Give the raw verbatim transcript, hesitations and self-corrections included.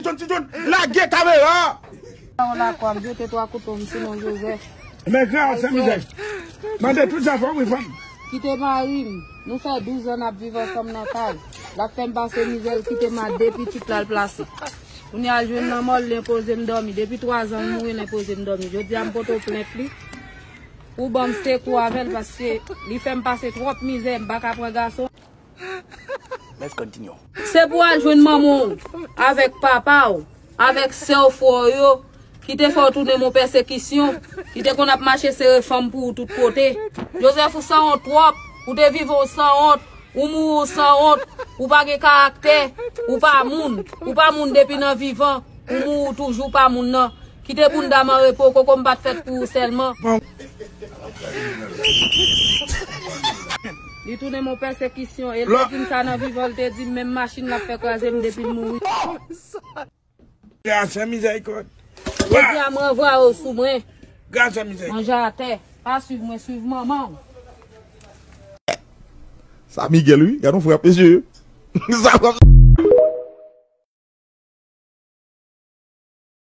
Yon ti tout lage kamera. Yon lakwa, m jete twa kouto m sou non Jozèf. Men gran, se mizè. Mande tout zafè wi fanm. Kite mari m. Nou fè douz an n ap viv ansanm nan kay. L ap fè m pase mizè, l kite m a de pitit l al plase. Kounye a l jwenn lanmò l, l enpoze m dòmi. Depi twa zan l mouri, l enpoze m dòmi. Jodi a m pote w plent li pou ban m sekou avè l paske li fè m pase twòp mizè, m pa ka pran gason. Let's continue. Se pou al jwenn manman w avèk papa w, avèk sè w, frè w yo, ki te fè w tounen mon pèsekisyon, ki te konn ap mache sere fanm pou ou tout kote. Jozèf, ou sanwont twòp, ou te viv ou sanwont, ou mouri ou sanwont, ou pa gen karaktè, ou pa moun, ou pa moun depi nan vivan. Ou mouri ou toujou pa moun nan. Kite bounda m an repo, koko m pa t fèt pou ou sèlman. Li tounen mon pèsekisyon, e l te di m sa nan vivan, l te di m menm machin l ap fè kraze m depi l mouri. Gras a mizèrikòd. Jodi a m ranvwaye w sou mwen. Gras a mizèrikòd. Manje atè. Pa swiv mwen, swiv manman w. Sa Miguel wi, gade yon frap mesye. Sa frap.